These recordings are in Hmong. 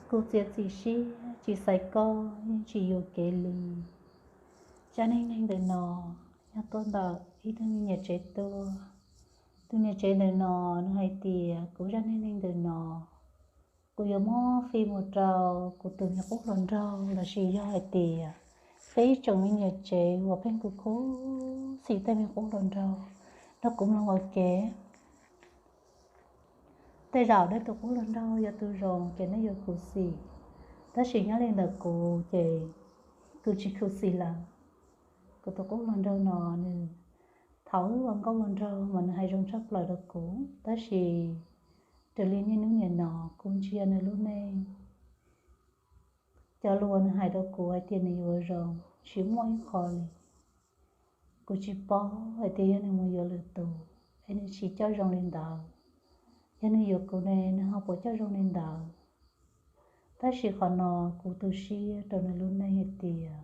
Kuv txiav txim siab tsis xaiv koj, yeej tsis yuam kev li. Zaj neej neeg ntawm no yog tuaj ntawm ib tug me niam tsev tuaj. Tus niam tsev ntawm no nws hais tias kuv zaj neej neeg ntawm no kuv yuav muab fij mus rau kuv tus me qub hluas nraug lossis yog hais tias peb ib tsoom me niam tsev uas pheej khuv xim tej me qub hluas nraug nrog kuv mloog ua ke. Tej zaum nej tus qub hluas nraug yog tus zoo ces nej yuav khuv xim, tab sis nyob li ntawm kuv ces kuv tsis khuv xim lawm. Kuv tus qub hluas nraug no nws thaum ua nkauj ua nraug mas nws hais zoo tshaj plaws rau kuv, tab sis raws li niaj hnub nim no kuv ntsia nws lub neej, cov lus nws hais rau kuv hais tias nws yuav zoo tsis muaj ib qho li. Kuv tsis paub hais tias yog nws mus yuav lwm tus es nws tsis coj zoo li ntawd, yog nws yuav kuv ne nws ho puas coj zoo li ntawd. Tab sis qhov no kuv tu siab rau nws lub neej hais tias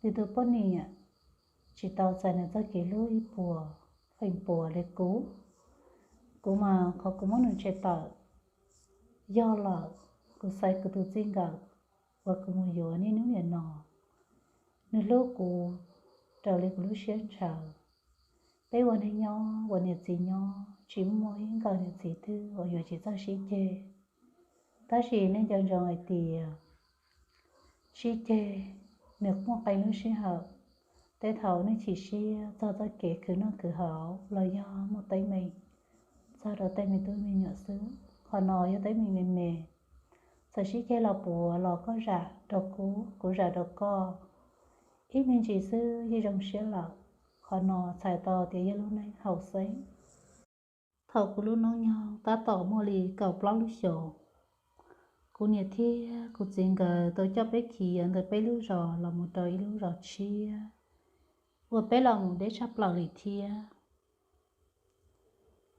nws tus poj niam tsis tau txais nws txoj kev hlub ib puas feem pua li kuv. Kuv mas qhov kuv muab nws tshem tawm yog lawm, kuv xaiv kuv tus txij nkawm uas kuv mus yuav niaj hnub nim no, nws hlub kuv raws li kuv lub siab ntshaw. Peb ua neej nyob ua niam txiv nyob tsis muaj ib nkawm niam txiv twg uas yuav tsis txawj sib ceg. Tab sis nej nco ntsoov hais tias sib ceg nws muaj qee lub sij hawm, tej thaum nej chim siab txog txoj kev khwv noj khwv haus los yog muaj teeb meem txog rau tej me tub me nyuam xwb. Qhov no yog teeb meem me me, txawm sib ceg los puas los koj zam rau kuv, kuv zam rau koj, ib me ntsis xwb yeej zoo siab lawm. Qhov no txhais tau tias yog lub neej haum xeeb. Thaum kuv lub hnub nyoog tab tom muaj li kaum plaub lub xyoos, kuv niam thiab kuv txiv nkawd tau coj peb khiav ntawm peb lub zos los mus rau ib lub zos tshiab uas peb los mus deb tshaj plaws li thiab.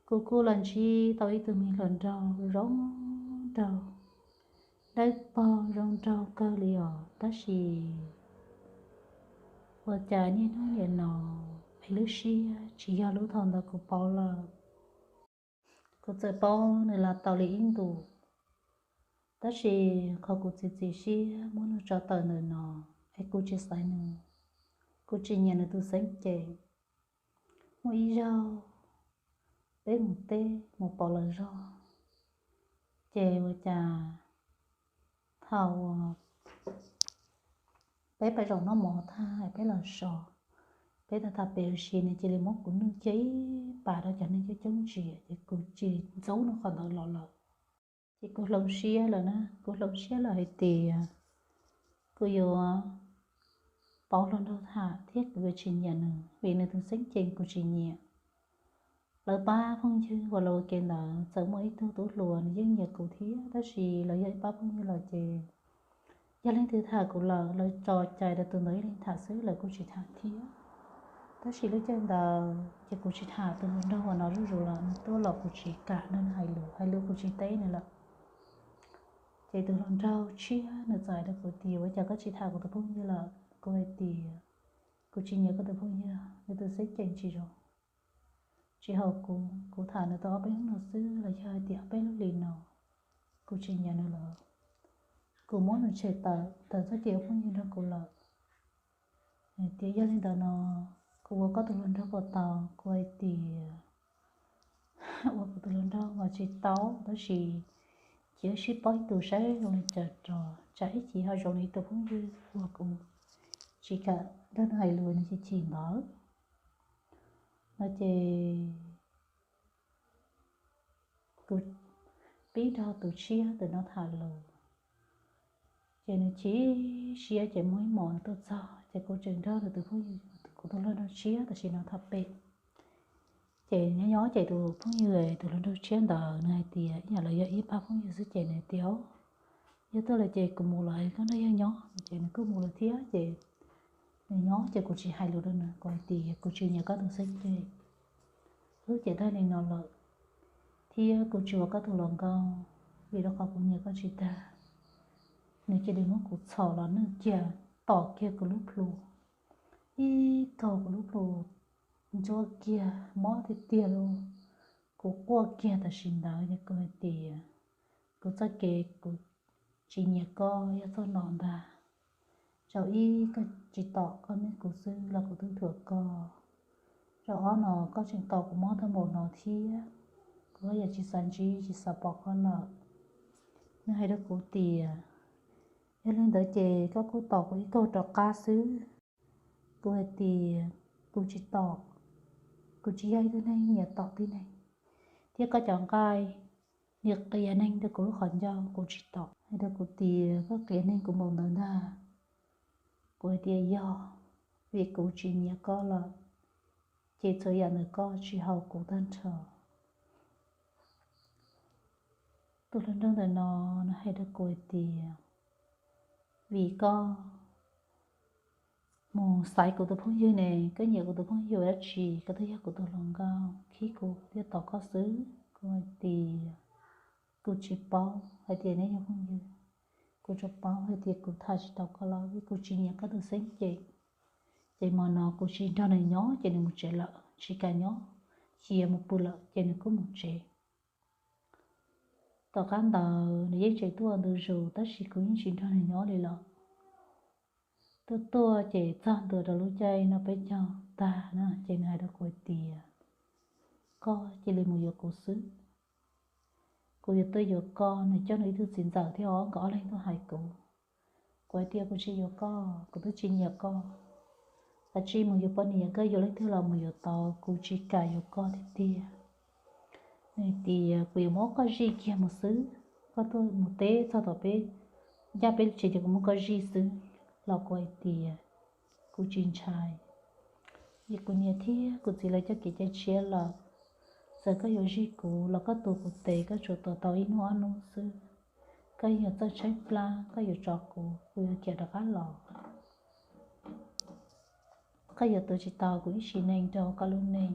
Kuv kuj los ntsib tau ib tug me hluas nraug zoo nraug, dawb paug zoo nraug kawg li os, tab sis ua cas niaj hnub nim no es lub siab tsis yog lub thaum ntawd kuv paub lawm. Kuv txawm paub nws los tau li ib ntus, tab sis qhov kuv txiav txim siab muab nws tso tawm ntawm no es kuv tsis xaiv nws, kuv tsis nyiam nws tus xeeb ceem. Muaj ib zaug peb mus teb mus pauv lawv zog, ces ua cas thaum peb pais zaum noj mov tag peb los so, peb tham tham pem ua si nws cia li muab kuv nwj cia ib pas rau cov neeg coob coob ntsia, ces kuv tsis ntxub nws qhov ntawd los lawm. Ces kuv hloov siab lawm na, kuv hloov siab lawm hais tias kuv yuav pauv hluas nraug tham thiab kuv yuav tsis nyiam nws vim nws tus xeeb ceem kuv tsis nyiam. Lawv pab phooj ywg uas lawv ua ke ntawd txawm muaj ib tug tub hluas nws yeej nyiam kuv thiab, tab sis lawv yog ib pab phooj ywg lawm ces yog leej twg tham kuv lawm lawv tso cai rau tus ntawd ib leeg tham xwb, lawv kuj tsis tham thiab. Tab sis lub caij ntawd ces kuv tsis tham tus hluas nraug uas no zuj zus lawm, nws tuaj los kuv tsis kam nrog nws hais lus, hais lus kuv tsis teb nws lawm. Ces tus hluas nraug tshiab nws txawm hais rau kuv tias ua cas koj tsis tham kuv tus phooj ywg lawm? Kuv hais tias kuv tsis nyiam koj tus phooj ywg, nws tus xeeb ceem tsis zoo, tsis haum kuv, kuv tham nws tau ob peb hnub no xwb los yog hais tias ob peb lub hlis no kuv tsis nyiam nws lawm. Kuv muab nws tshem tawm ntawm txoj kev ua phooj ywg nrog kuv lawm. Tias yog li ntawd no kuv ua koj tus hluas nraug puas tau? Kuv hais tias ua kuv tus hluas nraug mas tsis tau, tab sis cia sib paub ib tug saib zoo li cas tso, tsam ib chim ho zoo li tus phooj ywg uas kuv tsis kam nrog nws hais lus nws chim chim ntawd no ces kuv pib nrog tus tshiab ntawm no tham lus, ces nws chim siab ces muaj ib hmos nws tuaj txog ces kuv tseem nrog nws tus phooj ywg, kuv tus hluas nraug tshiab tam sim no tham pem. Ces nyob nyob ces tus phooj ywg, tus hluas nraug tshiab ntawd nws hais tias ib yam lawv yog ib pab phooj ywg xwb ces nws tias, yog tuaj lawm ces kuv mus lawm, koj nrog yawg nyob. Ces nws kuj mus lawm thiab ces nws nyob ces kuv tsis hais lus rau nws, kuv hais tias kuv tsis nyiam koj tus xeeb ceem, wb ces tag li no lawm, thiab kuv tsis ua koj tus hluas nkauj vim rau qhov kuv nyiam koj tsis tag. Nws cia li muab kuv txhom los nwj kiag, tom kiag kuv lub plhu, ib kaug kuv lub plhu ntsuab kiag mob tiag tiag li. Kuv quaj kiag tam sim ntawd ces kuv hais tias kuv txoj kev kuv tsis nyiam koj yog txog no ntag. Zaum ib koj tsis tom koj niam kuv xwb los kuv twb thuam koj. Zaum ob no koj tseem tom kuv mob tag npaum no thiab, kuv yam tsis xav ntsib tsis xav pom koj lawm. Nws hais rau kuv tias, yog li ntawd ces koj kuj tom kuv ib kaug rov qab xwb. Kuv hais tias, kuv tsis tom, kuv tsis yog ib tug neeg nyiam tom tib neeg, thiab koj cov nqaij niag qias neeg rau kuv lub qhov ncauj kuv tsis tom. Hais rau kuv tias, koj qias neeg kuv npaum ntawd ntag. Kuv hais tias yog, vim kuv tsis nyiam koj lawm, ces txhua yam ntawm koj tsis haum kuv tag nrho. Tus hluas nraug ntawm no, nws hais rau kuv hais tias, vim koj mus xaiv kuv tus phooj ywg ne, koj nyiam kuv tus phooj ywg dab tsi, koj twb yog kuv tus hluas nkauj, khib kuv thiaj tom koj xwb. Kuv hais tias, kuv tsis paub hais tias neb yog phooj ywg. Kuv tsuas paub hais tias kuv tham tsis tau koj los vim kuv tsis nyiam koj tus xeeb ceem. Ces hmo no kuv tsis nrog nws nyob ces nws mus tsev lawm, tsis kam nyob, cia mus pw lawm ces nws kuj mus tsev. Tom qab ntawd nws yeej tseem tuaj ua ntu zus tab sis kuv yeej tsis nrog nws nyob li lawm. Tuaj tuaj ces txog ntua rau lub caij noj peb caug tag na ces nws hais rau kuv hais tias, koj cia li mus yuav kuv xwb. Kuv yuav tuaj yuav koj. Nws coj nws ib tug txiv ntxawm thiab nkawd ob leeg tuaj hais kuv. Kuv hais tias kuv tsis yuav koj, kuv twb tsis nyiam koj. Kav tsij mus yuav poj niam, koj yuav leej twg los mus yuav tau, kuv tsis kam yuav koj tiag tiag. Nws hais tias kuv yuav muab koj zij kiag mus xwb, koj tuaj mus teb txog tom peb ncaj peb tsev ces kuv muab koj zij xwb. Los kuv hais tias kuv tsis ntshai, vim kuv niam thiab kuv txiv lawv coj kev cai tshiab lawm. Txawm koj yuav zij kuv los koj tuav kuv tes koj tsuas tuav tau ib hnub ob hnub xwb, koj yuav txawj tshaib plab koj yuav tso kuv, kuv yuav khiav rov qab los. Koj yuav tuav tsis tau kuv ib sim neej rau koj lub neej.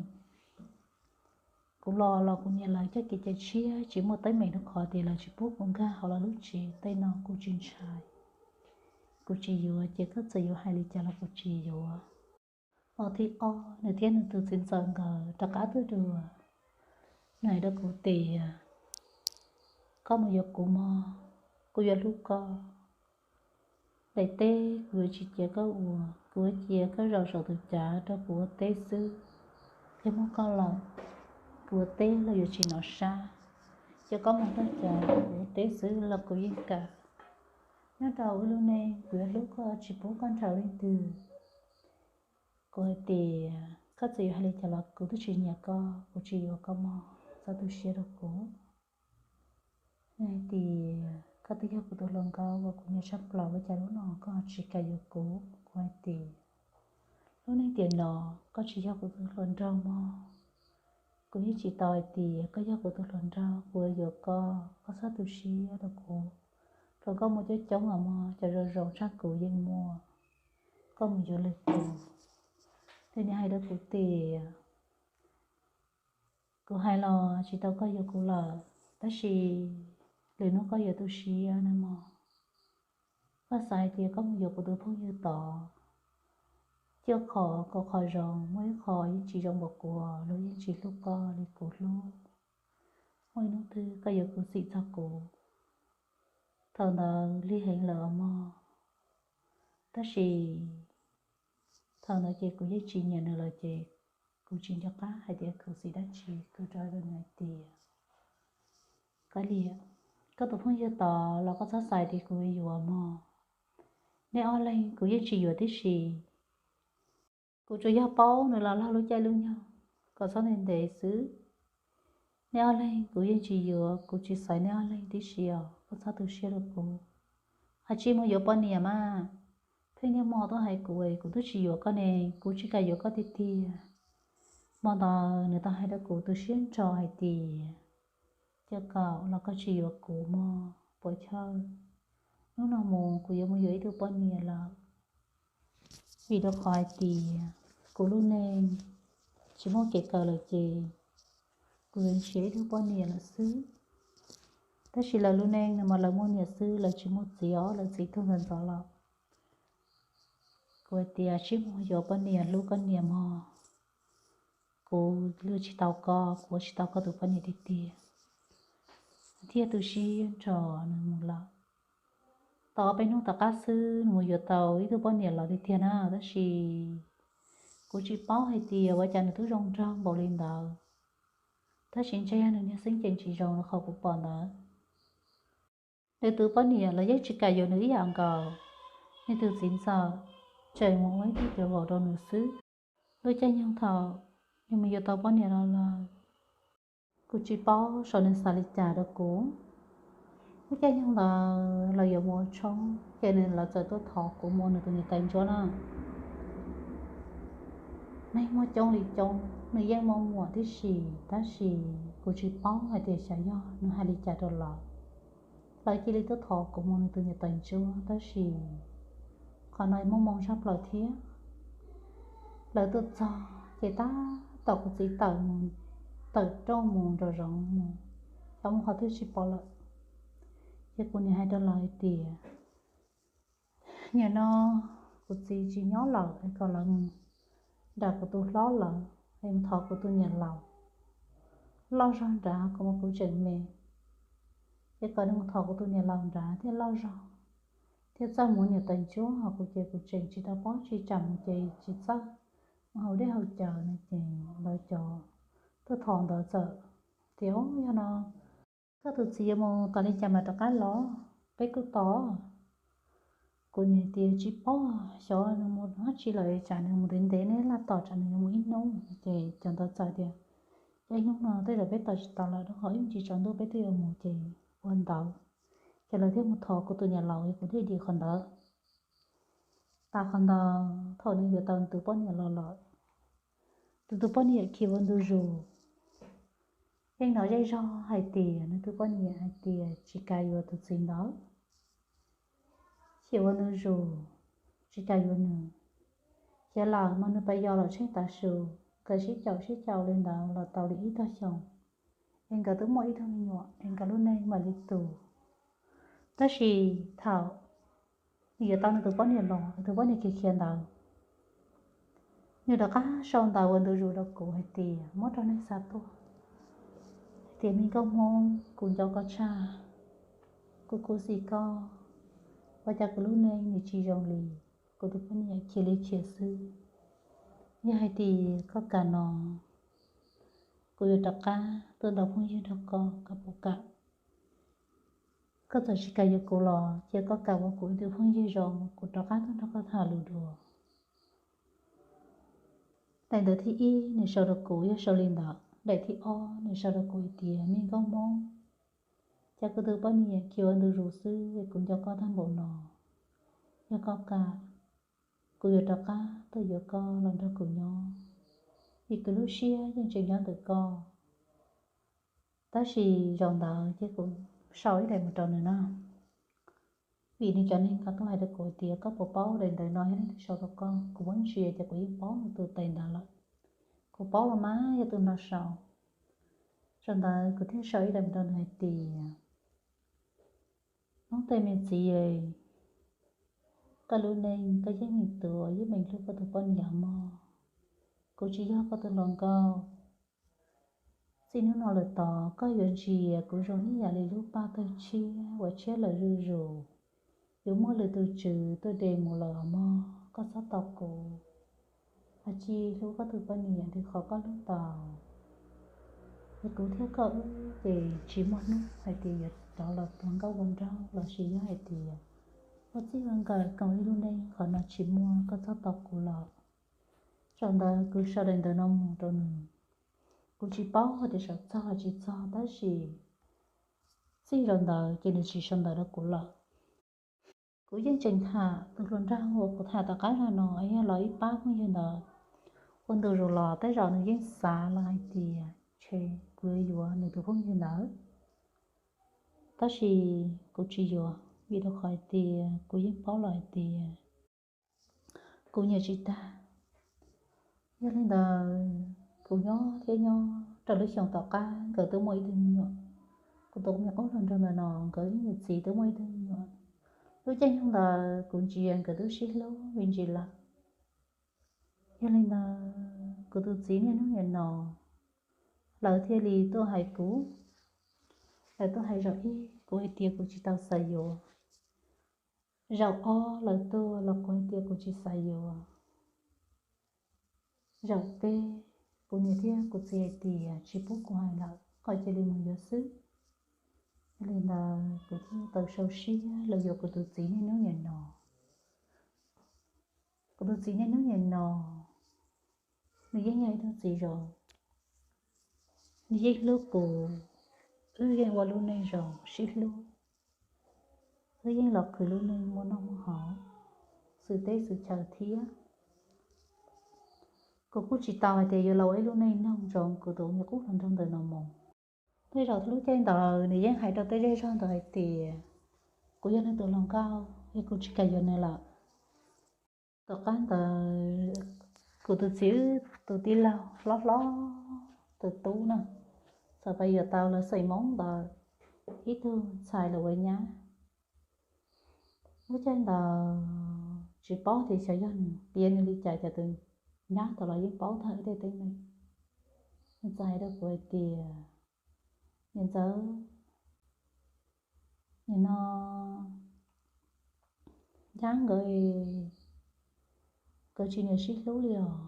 Kuv los los kuv niam lawv coj kev cai tshiab tsis muaj teeb meem rau qhov tias lawv tsis pub kuv nkag hauv lawv lub tsev, tej no kuv tsis ntshai. Kuv tsis yuav ces koj txawm yuav hais li cas los kuv tsis yuav. Hmo thib ob nws thiab nws tus txiv ntxawm nkawd rov qab tuaj dua. Nws hais rau kuv tias, koj mus yuav kuv mog, kuv yuav hlub koj. Daim teb kuv yuav tsis cia koj ua, kuv yuav cia koj zaum saum tus cav rau kuv ua teb xwb. Yog muab koj lawm, kuv ua teb los yuav tsis hnov sab. Cia koj mus nrog cav kuv ua teb xwb los kuv yeej kam. Nyob rau wb lub neej kuv yuav hlub koj tsis pub koj nrhawv leej twg. Kuv hais tias koj txawm yuav hais li cas los kuv twb tsis nyiam koj, kuv tsis yuav koj mog, txhob tu siab rau kuv. Nws hais tias koj twb yog kuv tus hluas nkauj uas kuv nyiam tshaj plaws, ua cas hnub no koj tsis kam yuav kuv? Kuv hais tias lub neej tiam no koj tsis yog kuv tus hluas nraug mog. Kuv yeej tsis tau hais tias koj yog kuv tus hluas nraug kuv yuav yuav koj, koj txhob tu siab rau kuv. Thaum koj muaj coob coob los mog, cov zoo zoo tshaj kuv yeej muaj, koj mus yuav lwm tus. Nws hais rau kuv tias, kuv hais los tsis tau koj yuav kuv lawm, tab sis lwm hnub koj yuav tu siab nawb mog. Koj xav hais tias koj mus yuav kuv tus phooj ywg tod, cuaj qho kaum qho zoo, muaj ib qho yeej tsis zoo npaum kuv, luag yeej tsis hlub koj li kuv hlub. Muaj ib hnub twg koj yuav khuv xim txog kuv, thaum ntawd lig heev lawm os mog. Tab sis thaum ntawd ces kuv yeej tsis nyiam nws lawm ces kuv tsis nco qab hais tias khuv xim dab tsi, kuv rov hais rau nws hais tias, koj liam, koj tus phooj ywg tod los koj txhob xav tias kuv yuav mog. Neb ob leeg kuv yeej tsis yuav tib si. Kuv tsuas yog paub nws los lag lub caij lub nyoog kom txhob ntev ntev xwb. Neb ob leeg kuv yeej tsis yuav, kuv tsis xaiv neb ob leeg tib si os, koj txhob tu siab rau kuv. Kav tsij mus yuav poj niam mas. Pheej niaj hmo tuaj hais kuv es kuv twb tsis yuav koj ne, kuv tsis kam yuav koj tiag tiag. Hmo ntawd nws tau hais rau kuv tu siab nrho hais tias, cia kaum los koj tsis yuav kuv mog, puas chawj. Hnub no mus kuv yuav mus yuav ib tug poj niam lawm. Vim rau qhov hais tias kuv lub neej tsis muaj kev kawm lawm ces kuv yuav nrhiav ib tug poj niam lawm xwb. Tab sis lawv lub neej no mas lawv muaj niam xwb, lawv tsis muaj txiv os, lawv txiv tuag ntxov ntxov lawm. Kuv hais tias sib mus yuav poj niam hlub koj niam mog. Kuv hlub tsis tau koj, kuv ua tsis tau koj tus poj niam tiag tiag. Thiaj tu siab nrho nws mus lawm. Tau peb hnub tom qab xwb nws mus yuav tau ib tug poj niam los tiag tiag na, tab sis kuv tsis paub hais tias ua cas nws twb zoo nraug npaum li ntawd, tab sis ntshe yog nws niag xeeb ceem tsis zoo rau qhov kuv pom ntawd. Nws tus poj niam los yeej tsis kam yuav nws ib yam nkaus, nws tus txiv ntxawm tseem mus ua ib tug cov vauv rau nws xwb. Lub caij nyoog thaum nws mus yuav tau poj niam los lawm, kuv tsis paub saum nws xav li cas rau kuv. Lub caij nyoog ntawd los yuav mus ua tshoob ces nws los txawm tuaj thov kuv mus ua nws tus niam tais ntsuab na. Neeg muaj coob li coob, nws yeej muaj muam tib si, tab sis kuv tsis paub hais tias xyov yog nws hais li cas rau lawv, lawv cia li tuaj thov kuv mus nws tus niam tais ntsuab, tab sis qhov no muaj moo tshaj plaws thiab. Lawv tuaj txog ces tab tom kuv txiv tawm mus, tawm rooj mus nraum zoov mus, xyov mus qhov twg tsis pom lawm. Ces kuv niam hais rau lawv hais tias, nim no kuv txiv tsis nyob lawm es kom lawv mus nram kuv tus hlob lawv es mus thov kuv tus niam laus loj zog nrad, kuv mas kuv tseem me, ces kom nws mus thov kuv tus niam laus nrad thiaj loj zog, thiaj txawj mus niam tais ntsuab. Ho kuv ces kuv tseem tsis tau paub tsis tsam mus ces tsis txawj mus haus dej haus cawv no. Ces lawv cov tuaj thov ntawd txawm tias, Yog no koj tus txiv yuav mus tas li cas mas rov qab los, peb kuj tos. Kuv niam tias, Tsis paub, xyov nws mus dab tsi lawm, tsam nws mus ntev ntev neb laj tos tsam nws yuav mus ib hnub. Ces cov ntawd txawm tias, Ib hnub no tej zaum peb tos tsis tau lawm, rau qhov ib ntsis tsaus ntuj peb twb yuav mus. Ces ua ntawd, ces lawv thiaj mus thov kuv tus niam laus, kuv thiaj dim qhov ntawd. Tas qhov ntawd thaum nws yuav tau nws tus poj niam los lawm, nws tus poj niam khiav ua ntu zus. Yeej hnov zej zog hais tias nws tus poj niam hais tias tsis kam yuav tus txiv ntawd, khiav ua ntu zus, tsis kam yuav nws. Khiav lawm mas nws pab yos los tsheej tav su, nkawd sib caum sib caum li ntawd los tau li ib tog xyoo, es nkawd twb muaj ib tug me nyuam es nkawd lub neej mam li tu. Tab sis thaum nws yuav tau nws tus poj niam los, tus poj niam khiav khiav ntawd, nws rov qab sau ntawv ua ntu zus rau kuv hais tias, Muab rau neeg xa tuaj, hais tias, Me nkauj Hmoob, kuv nco koj tshaj, kuv khuv xim koj, ua cas kuv lub neej nws tsis zoo li, kuv tus poj niam khiav li khiav xwb. Yog hais tias koj kam no, kuv yuav rov qab tuaj nrog phooj ywg nrog koj, koj puas kam? Koj txawm tsis kam yuav kuv los cia koj kam ua kuv ib tug phooj ywg zoo, kuv rov qab tuaj nrog koj tham lus dua. Daim ntawv thib ib nws sau rau kuv yog sau li ntawd, daim thib ob nws sau rau kuv hais tias, Me nkauj Hmoob, cas kuv tus poj niam khiav ua ntu zus xwb, kuv nco koj tag npaum no. Yog koj kam, kuv yuav rov qab tuaj yuav koj los nrog kuv nyob, vim kuv lub siab yeej tseem nyob ntawm koj. Tab sis zaum ntawd ces kuv sau ib daim mus rau nws no, vim nws cov neeg ko tuaj hais rau kuv tias, Koj puas paub daim ntawv no yog leej twg sau rau koj? Kuv muab ntsia ces kuv yeej paub nws tus tais ntawd lawm, kuv paub los mas yog tus no sau. Zaum ntawd kuv thiaj sau ib daim mus rau nws hais tias, Hmoob tej me txiv, koj lub neej koj yeej meem tuav yeej meem hlub koj tus poj niam mog. Kuv tsis yog koj tus hluas nkauj. Txij hnub no lawm tod koj yuav ntsia kuv zoo ib yam li lub paj tawg tshiab uas tshiab lawm zuj zus, yuav muaj lwm tus tswv tuaj de mus lawm mog, koj txhob tos kuv. Ua tsis hlub koj tus poj niam li qhov koj hlub tau, es kuv thiab koj wb ces tsis muaj hnub hais tias yuav rov los ua nkauj ua nraug los sis yog hais tias ua txij ua nkawm koom ib lub neej, qhov no tsis muaj, koj txhob tos kuv los. Zaum ntawd kuv sau daim ntawv no mus rau nws, kuv tsis paub hais tias sau txog los tsis txog, tab sis txij zaum ntawd ces nws tsis sau ntawv rau kuv lawm. Kuv yeej tseem tham tus hluas nraug uas kuv tham tom qab no no, yog los ib pab phooj ywg ntawd ua ntu zus los tej zaum nws yeej xav los hais tias ntshe kuv yuav yuav nws tus phooj ywg ntawd. Tab sis kuv tsis yuav, vim rau qhov hais tias kuv yeej paub los hais tias kuv nyiam tsis tag. Yog li ntawd, kuv nyob thiab nyob rau lub xyoo tom qab nkawd twb muaj ib tug me nyuam. Kuv tus me qub hluas nraug ntawm no nkawd ib niam txiv twb muaj ib tug me nyuam. Lub caij nyoog ntawd kuv ntsia nkawd twb sib hlub me ntsis lawm. Yog li ntawd, kuv tus txiv niaj hnub niam no, lawv thiaj li tuaj hais kuv. Lawv tuaj hais zaum ib, kuv hais tias kuv tsis tau xav yuav. Zaum ob lawv tuaj los kuv hais tias kuv tsis xav yuav. Zaum peb, kuv niam thiab kuv txiv hais tias tsis pub kuv hais lawm, kom cia li mus yuav xwb. Yog li ntawd kuv thiaj tau sau siab los yuav kuv tus txiv niaj hnub niam no. Kuv tus txiv niaj hnub niam no, nws yeej yog ib tug txiv zoo, nws yeej hlub kuv, wb yeej ua lub neej zoo sib hlub, wb yeej los khwv lub neej muaj noj muaj haus, xwm teb xwm chaw thiab. Kuv kuj tsis tau hais tias yuav los ua ib lub neej noog zoo kuv tus me qub hluas nraug ntawm no mus. Tej zaum lub caij ntawd nws yeej hais rau tej zej zog ntawd hais tias kuv yog nws tus hluas nkauj es kuv tsis kam yuav nws lawm. Tom qab ntawd kuv tus txiv wb tus tij laug hlob hlob tus tub na, txawm pais yuav tau lawv xeem Hmoob ntawd ib tug ntxhais los ua nyab. Lub caij ntawd tsis paub tias xyov yog nws piav nws li cas, cas tus nyab tau los yeej paub tag ib tej teeb meem. Nws txawm hais rau kuv hais tias, niam ntxawm, nim no nyab nkawd, nkawd tsis niam sib hlub li os.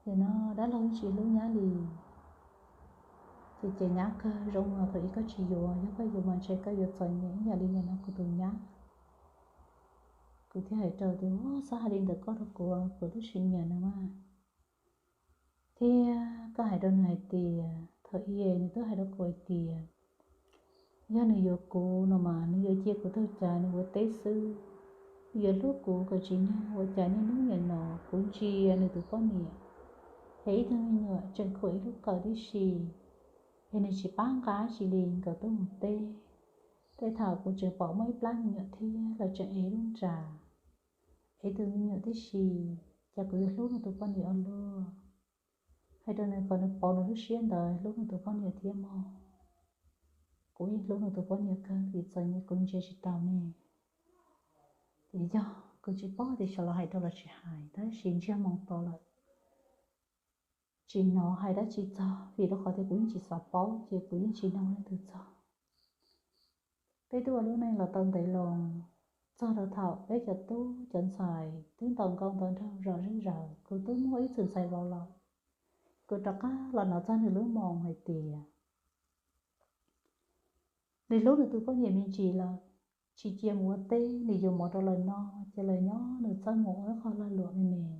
Nim no dab laug yeej tsis hlub nyab li. Ces ces nyab kawg zoo mas thaum ub koj tsis yuav, yog koj yuav mas ntshe koj yuav txom nyem ib yam li nim no kuv tus nyab. Kuv thiaj hais rau tias, xav hais li ntawd koj rau kuv, kuv twb tsis nyiam nws mas. Thiab koj hais rau nws hais tias, thaum ub nws twb hais rau kuv hais tias, yog nws yuav kuv no mas nws yuav cia kuv taug cav nws ua teb xwb. Nws yuav hlub kuv kom tsim nyog ua cas niaj hnub nim no kuv ntsia nws tus poj niam, es ib tug me nyuam tseem khuam ib lub kawm tib si, es nws tsis pab nqa tsi li nkawd tuaj mus teb. Tej thaum kuv tseem pom muaj ib plab me nyuam thiab los tseem ev lub nra, ev tus me nyuam tib si, cas kuv yuav hlub nws tus poj niam ua luaj. Hais rau nws kom nws pauv nws lub siab ntawd hlub nws tus poj niam thiab mog. Kuv yeej hlub nws tus poj niam kawg vim txom nyem kuv ntsia tsis taus ne. Ces yog kuv tsis paub tias xyov los hais rau los tsis hais, tab sis ntsiag moo to lawm, tsis hnov hais dab tsi txog, vim rau qhov tias kuv yeej tsis xav paub ces kuv yeej tsis nug leej twg txog. Peb twb ua lub neej los tau ntev loo, txog rau thaum peb cov tub cov ntxhais twb ntaus nkauj ntaus nraug zom zeb zaws, kuv twb muaj ib txwm ntxhais vauv lawm. Kuv rov qab los hnov txog nws lub moo hais tias nws hlub nws tus poj niam me ntsis lawm, tsis cia mus ua teb, nws yuav mov rau lawv noj, ces lawv nyob nws txawb mus ua ib qho lag luam me me.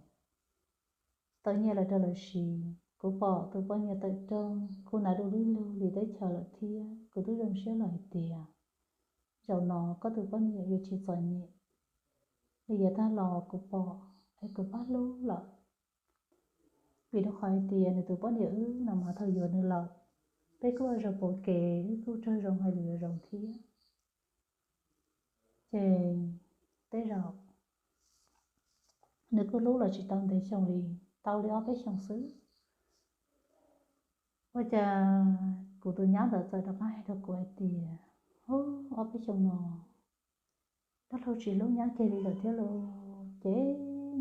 Tau nyiaj los rau lawv siv. Kuv pom tus poj niam tawm rooj kuj hnav du lug lug li teb chaws lawm thiab, kuv twb zoo siab lawm hais tias zaum no koj tus poj niam yuav tsis txom nyem. Nws yav tag los kuv pom es kuv pab hlub lawm, vim rau qhov hais tias nws tus poj niam wb no mas thaum yuav nws lawm, peb kuj ua zoo pom kev, wb kuj raug zoo hais lus yuav zoo thiab. Ces tej zaum nws kuj hlub los tsis tau ntev xyoo li, tau li ob peb xyoos xwb. Ua cas kuv tus nyab ntawd txawm rov qab hais rau kuv hais tias, ub, ob peb xyoos no dab laug tsis hlub nyab kiag li lawm thiab lauj. Ces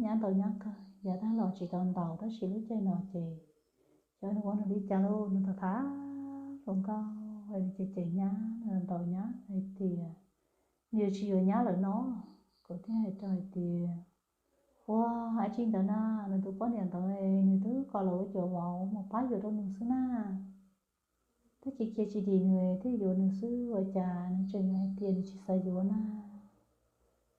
nyab ntaus nyab kawg, yav tag los tsis tau ntaus, tab sis lub caij no ces xyov nws ua nws li cas lauj, nws tham tham hluas nkauj, nws cem cem nyab, nws ntaus nyab hais tias nws yuav tsis yuav nyab lawm no. Kuv thiaj hais rau hais tias, ua, dab tsi ntawd na, nws tus poj niam ntawd nws twb kom lawv ua cov vauv mus pab yuav rau nws xwb na. Twb cia cia tsis dim nws thiaj yuav nws xwb, ua cas nws tseem hais tias nws tsis xav yuav na.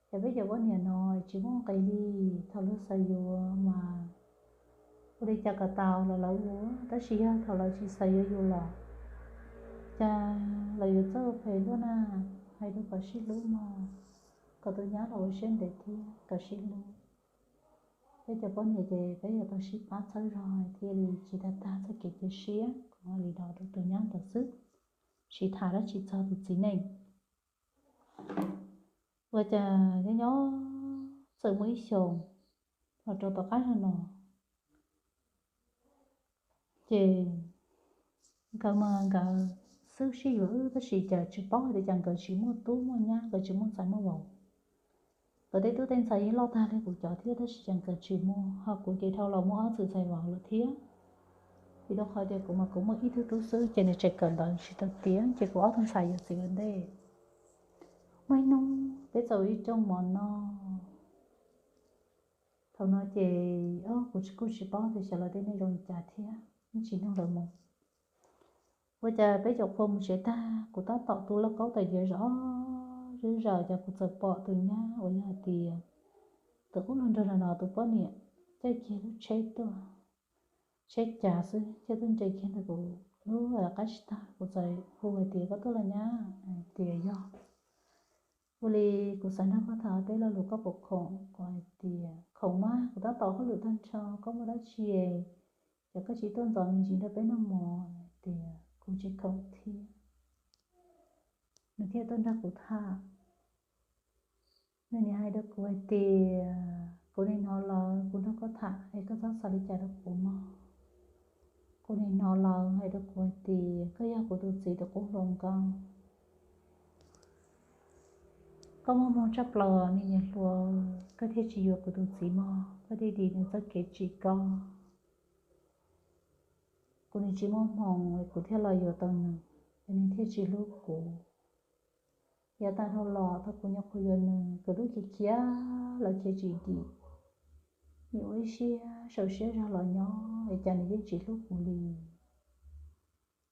Ces peb cov poj niam no tsis muaj nqis li, thaum lawv xav yuav mas ua li cas kom tau los lawv ua, tab sis yog thaum lawv tsis xav yuav yus los, cas lawv yuav txawj ua phem luaj na. Hais rau kom sib hlub mog, kom tus nyab los ua siab ntev thiab kom sib hlub. Peb cov poj niam ces peb yuav tau sib pab txhawb zog thiaj li tsis tag tag txoj kev cia siab. Kuv hais li no rau tus nyab ntawd xwb, tsis tham dab tsi txog tus txiv neej. Ua cas nyob nyob txawm muaj ib xyoos los rau tom qab zog no, ces nkawd mas nkawd xwb sib yuav wb, tab sis cas tsis paub hais tias cas nkawd tsis muaj tub muaj nyab, nkawd tsis muaj ntxhais muaj vauv. Nkawd tej tub tej ntxhais yeej loj tag li kuv cov thiab, tab sis cas nkawd tsis muaj, ho kuv ces dhau los muaj ob txwm ntxhais vauv lawm thiab. Vim rau qhov tias kuv mas kuv muaj ib tug tub xwb, ces nws tseem kawm ntawv tsis tau tiav, ces kuv ob tug ntxhais yuav txiv ua ntej. Muaj ib hnub txaus ib rooj mov noj. Thaum no ces kuv kuj tsis paub tias xyov lawv tej neej zoo li cas thiab, yeej tsis nug lawv mus. Ua cas peb caum qhua mus tsev tag, kuv tab tom tu lauj kaub tais diav zom zeb zaws, ces kuv txawm pom tus nyab uas yog hais tias tus qub hluas nraug no tus poj niam caij kiag lub tsheb tuaj, tsheb cav xwb, caij tuaj nres kiag ntawm kuv lub qab tsis tag. Kuv txawm hu hais tias, koj tuaj los nyab? Hais tias yog. Ua li kuv xav nrog koj tham peb lo lus, koj puas khoom? Kuv hais tias khoom mas, kuv tab tom hauj lwm tag nrho, koj muaj dab tsi es koj tsis tuaj ntxov me ntsis nrog peb noj mov? Hais tias kuv tsis khoom thiab. Nws thiaj tuaj nrog kuv tham. Nws nim hais rau kuv hais tias, kuv nim hnov lawv, kuv nrog koj tham es koj txhob xav li cas rau kuv mog. Kuv nim hnov lawv hais rau kuv hais tias koj yog kuv tus txiv tus qub hluas nkauj. Koj muaj hmoo tshaj plaws me niam hluas, koj thiaj tsis yuav kuv tus txiv mog, koj thiaj dim nws txoj kev tsim koj. Kuv nim tsis muaj hmoo es kuv thiaj los yuav tau nws, es nws thiaj tsis hlub kuv. Yav tag dhau los thaum kuv nyuam qhuav yuav nws, kuv twb khiav khiav los khiav tsis dim, nim ua ib siab saum siab zog los nyob es cas nws yeej tsis hlub kuv li.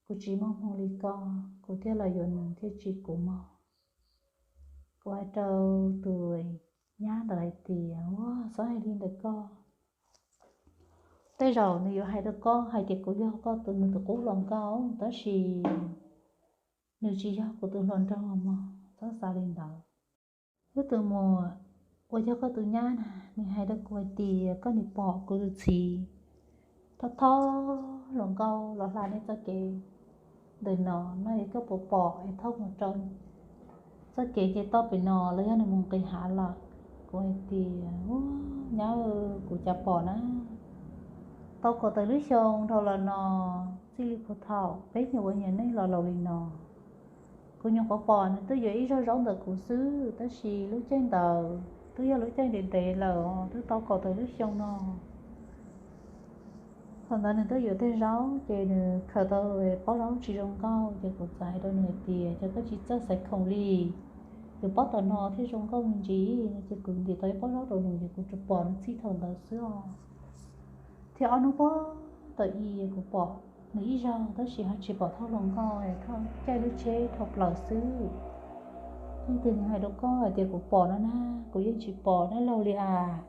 Kuv tsis muaj hmoo li koj, kuv thiaj los yuav nws thiaj tsis kuv mog. Kuv hais rau tus nyab ntawd hais tias, ua, txhob hais li ntawd koj. Tej zaum nws yuav hais rau koj hais tias kuv yog koj tus, nws tus qub hluas nkauj, tab sis nws tsis yog kuv tus hluas nraug mog, txhob xav li ntawd. Wb tus muam uas yog koj tus nyab na, nws hais rau kuv hais tias koj nim pom kuv tus txiv thob thob hluas nkauj los hla nej txoj kev ntawm no, no es koj puas pom es thob mus rau txoj kev nce toj pem no los yog nws mus nqis hav lawm? Kuv hais tias, ua, nyab, kuv cas pom na. Tau kaum tawm lub xyoo dhau los no, txij li puag thaum peb nyuam ua nyias neej los laus li no, kuv nyuam qhuav pom nws twb yuav ib zaug zaub ntawm kuv xwb, tab sis lub caij ntawd twb yog lub caij ntev ntev lawm, twb tau kaum tawm lub xyoo no. Thaum ntawd nws twb yuav tej zaub ces nws khaws tau pob zaub tsis zoo nkauj, ces kuv txawm hais rau nws hais tias, cas koj tsis txawj xaiv khoom li, yuav pob tom no thiaj zoo nkauj me ntsis. Ces kuv ntim tau ib pob zaub rau nws, ces kuv tsuas pom nws txij thaum ntawd xwb os. Thiab ob hnub puag thaum ub kuv pom nws ib zaug, tab sis ho tsis pom thob hluas nkauj, thob caij lub tsheb dhau plaws xwb. Leej twg hais rau koj hais tias kuv pom no na? Kuv yeej tsis pom dab laug li as.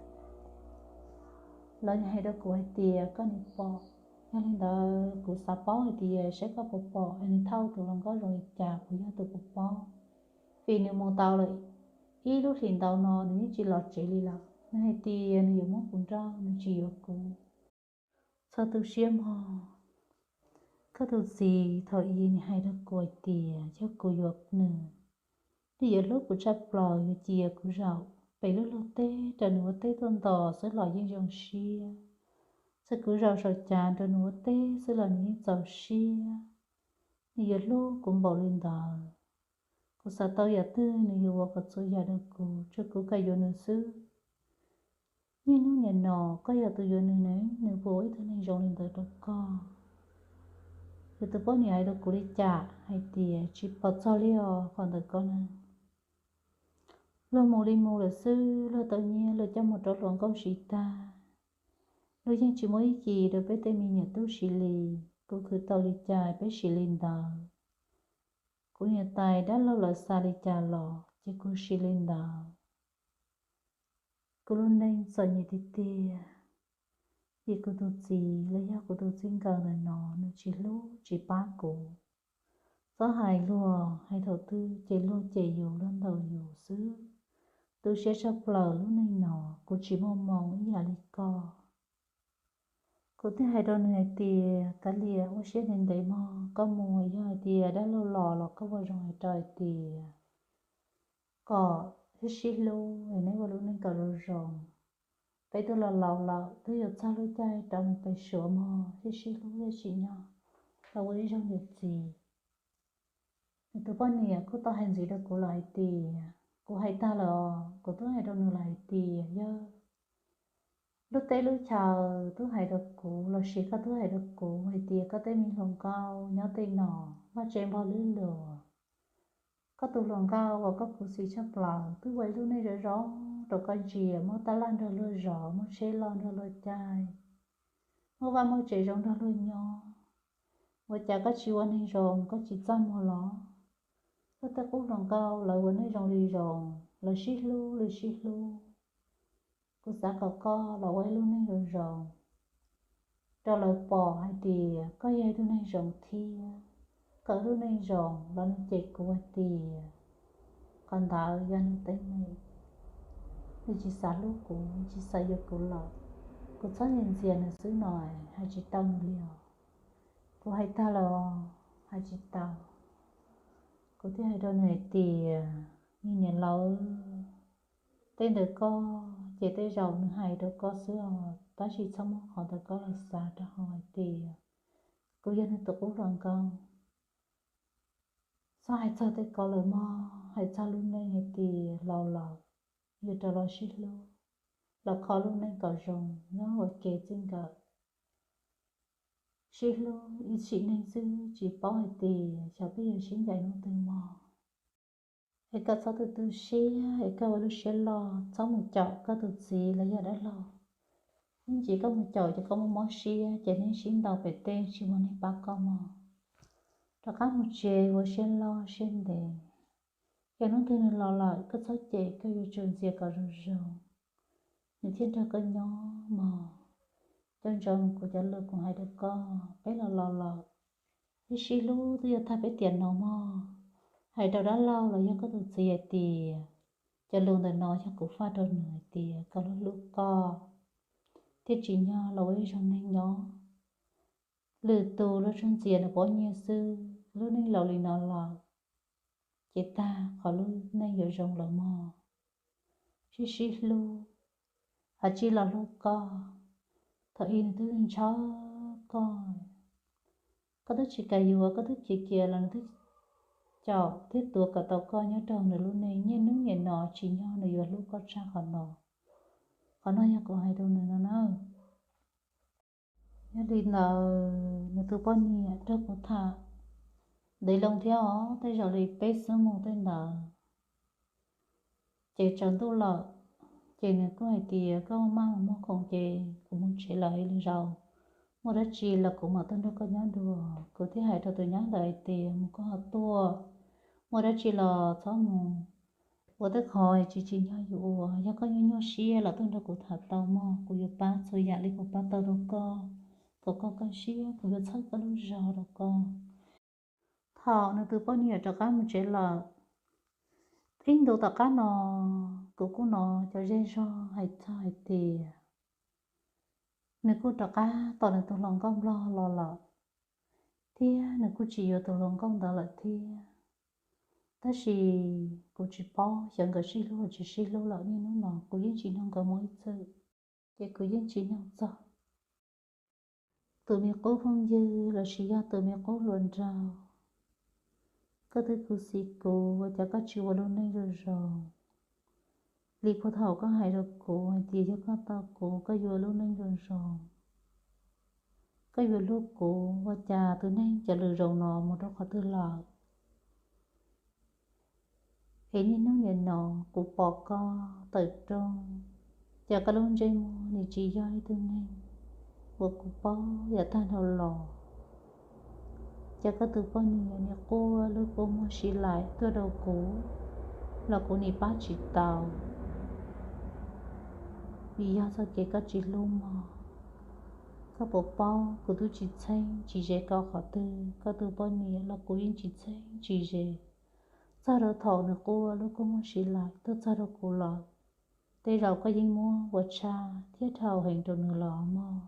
Lawv hais rau kuv hais tias koj nim pom. Yog li ntawd kuv xav paub hais tias saib koj puas pom es nws thauj tus hluas nkauj zoo li cas, kuv yog tus kuv paub. Vim nws mus tau lawm ib lub hlis ntau no nws yeej tsis los tsev li lawm. Nws hais tias nws yuav muab kuv nrauj, nws tsis yuav kuv. Txhob tu siab mog. Koj tus txiv thaum ub nws hais rau kuv hais tias yog kuv yuav nws, nws yuav hlub kuv tshaj plaws, yuav cia kuv zaum pem lub luag teb rau nws ua teb tuaj ntos xwb los yeej zoo siab. Txawm kuv zaum saum cav rau nws ua teb xwb los nws yeej txaus siab. Nws yuav hlub kuv npaum li ntawd. Kuv xav tau yam twg nws yuav ua kom txhua yam rau kuv, tsuas kuv kam yuav nws xwb. Niaj hnub nim no koj yog tus yuav nws ne, nws puas ua ib tug neeg zoo li ntawd rau koj? Yus tus poj niam hais rau kuv li cas hais tias tsis pom txog li os qhov ntawd koj na. Luag mus li mus lawm xwb, luag tau nyiaj luag coj mus rau hluas nkauj siv tag, luag yeej tsis muaj ib ce rau peb tej me nyuam tub siv li. Kuv khwv tau li cas peb siv li ntawd. Kuv niam tais dab laug lawv xav li cas los ces kuv siv li ntawd. Kuv lub neej txom nyem tiag tiag, vim kuv tus txiv los yog kuv tus txij nkawm ntawm no nws tsis hlub tsis pab kuv. Txhob hais luag, hais thaum twg ces luag cem yus luag ntaus yus xwb. Tu siab tshaj plaws lub neej no, kuv tsis muaj hmoo ib yam li koj. Kuv thiaj hais rau nws hais tias, kav liam, ua siab ntev ntev mog, koj mus yog hais tias dab laug los los koj ua zoo hais rau hais tias kom sib sib hlub es neb ua lub neej kom zoo zoo. Peb twb los laus lawm, twb yuav txog lub caij rov mus pem Suav mog, sib sib hlub thiaj tsim nyog los ua ib zaug niam txiv. Nws tus poj niam kuj tau hais ntxiv rau kuv lawm hais tias, kuv hais tag lawm os, kuv twb hais rau nws lawm hais tias yog lub teb lub chaw twb hais rau kuv los sis koj twb hais rau kuv hais tias koj tej me hluas nkauj nyob tej no vaj tse npog lwb luas, Koj tus hluas nkauj uas koj khuv xim tshaj plaws twb ua ib lub neej zoo zoo rau koj ntsia, muaj tab laj nrog luag zov, muaj tsheb loj nrog luag caij, muaj vaj muaj tsev zoo nrog luag nyob. Ua cas koj tsis ua neeg zoo, koj tsis txaj muag los? Koj tej qub hluas nkauj lawv ua neej zoo li zoo, lawv sib hlub li sib hlub. Kuv xav kom koj los ua ib lub neej zoo zoo rau lawv pom hais tias koj yog ib tug neeg zoo thiab. Kom lub neej zoo los nws cem kuv hais tias qhov ntawd yog nws teeb meem, nws tsis xav hlub kuv, tsis xav yuav kuv lawm. Kuv txhob ntxias ntxias nws xwb no, hais tsis tau nws li os. Kuv hais tag los hais tsis tau. Kuv thiaj hais rau nws hais tias, me niam laus, tej ntawd koj ces tej zaum nws hais rau koj xwb os, tab sis txhob muab qhov ntawd koj los xav rau hauv hais tias kuv yog nws tus qub hluas nkauj. Txhob hais txog tej ko lawm mog, hais txog lub neej hais tias laus lawm yuav rov los sib hlub, los kho lub neej kom zoo nyob ua ke txij nkawm. Sib hlub ib sim neej xwb tsis paub hais tias xyov peb yuav sib ncaim hnub twg mog. Es koj txhob tu tu siab, es koj ua lub siab loj, txhob mus caum koj tus txiv los yog dab laug. Ib ntsis koj mus caum ces koj muaj mob siab ces neb sib ntaus pem teb tsis muaj neeg pab koj mog. Rov qab mus tsev ua siab loj siab ntev. Yog hnub twg nws los lawm koj txhob cem, koj yuav tsum ntxias kom zoo zoo, nws thiaj nrog koj nyob mog. Nco ntsoov kuv cov lus kuv hais rau koj, peb los laus lawm, peb sib hlub twb yuav tag peb tiam no mog. Hais rau dab laug los yog koj tus txiv hais tias cov lus ntawm no yog kuv faj rau nws hais tias koj hlub hlub koj, thiaj tsim nyog los ua ib zaug neeg nyob. Lwm tus luag tsuas ntxias nws poj niam xwb, lub neej laus li no lawm, ces tag qhov lub neej yuav zoo lawm mog. Sib sib hlub, hais tsis los hlub koj, thaum ub nws twb ntshaw koj. Koj twb tsis kam yuav, koj twb cia cia los nws twb caum thiab tuav kom tau koj nyob rau nws lub neej niaj hnub niaj no, tsim nyog nws yuav hlub koj tshaj qhov no. Qhov no yog kuv hais rau nws no na. Yog li ntawd nws tus poj niam nrog kuv tham ntev loo thiab os, tej zaum li peb xuab moos tej ntawd. Ces tsaus ntuj lawm, ces nws kuj hais tias koj maj mus muag khoom ces kuv mus tsev lawm, lwm zaus muaj dab tsi los kuv mam tuaj nrog koj nyob dua. Kuv thiaj hais rau tus nyab ntawd hais tias mus koj ho tuaj, muaj dab tsi los txhob mus ua tej qhov tsis tsim nyog yus ua. Yog koj nyuaj nyuaj siab los tuaj nrog kuv tham tau mog, kuv yuav pab txhua yam li kuv pab tau rau koj, kom koj kaj siab, kuv yuav txhawb koj lub zog rau koj. Thaum nws tus poj niam rov qab mus tsev lawm, ib ntus tom qab no kuv kuj hnov cov zej zog hais txog hais tias nws kuj rov qab tos nws tus hluas nkauj nplog los lawm, thiab nws kuj tsis yuav tus hluas nkauj ntawd lawm thiab. Tab sis kuv tsis paub xyov nkawd sib hlub los tsis sib hlub lawm, niaj hnub no kuv yeej tsis nrog nkawd mus ib txwm, ces kuv yeej tsis nrog txog. Tus me qub phooj ywg lossis yog tus me qub hluas nraug, koj twb khuv xim kuv, ua cas koj tsis ua lub neej zoo zoo li puag thaum koj hais rau kuv hais tias yog koj tau kuv koj yuav ua lub neej zoo zoo, koj yuav hlub kuv, ua cas tus neeg cov lus zoo no mus rau qhov twg lawm? Es niaj hnub nim no kuv pom koj tawm rooj, ces koj lub ntsej muag nim tsis yog ib tug neeg uas kuv paub yav tag dhau los. Ces koj tus poj niam nim quaj lub kua muag si laim tuaj rau kuv los kuv nim pab tsis tau, vim yog txoj kev koj tsis hlub mog. Koj puas paub kuv twb tsis txheeb tsis ze koj qhov twg, koj tus poj niam los kuv yeej tsis txheeb tsis ze. Txog rau thaum nws quaj lub kua muag si laim tuaj txog rau kuv lawm, tej zaum koj yeej muab ua tshaj thiab dhau heev rau nws los mog.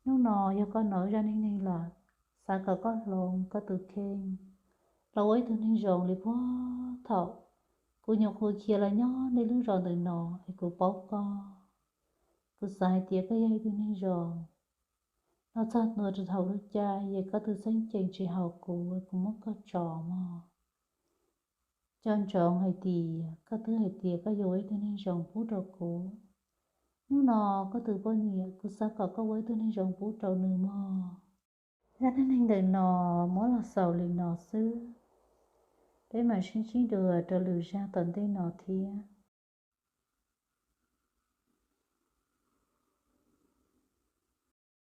Hnub no yog koj hnov zaj neej neeg lawm, xav kom koj hloov koj tus kheej los ua ib tug neeg zoo li puag thaum kuv nyuam qhuav khiav los nyob nej lub zos ntawm no es kuv paub koj. Kuv xav hais tias koj yog ib tug neeg zoo, los txog ntua rau thaum lub caij es koj tus xeeb ceem tsis haum kuv, kuv muab koj tso mog. Nco ntsoov hais tias koj twb hais tias koj yuav ua ib tug neeg zoo pub rau kuv. Hnub no koj tus poj niam, kuv xav kom koj ua ib tug neeg zoo pub rau nws mog. Zaj neej neeg ntawm no muab los xaus li no xwb. Peb mam sib ntsib dua rau lwm zaj tom ntej no thiab.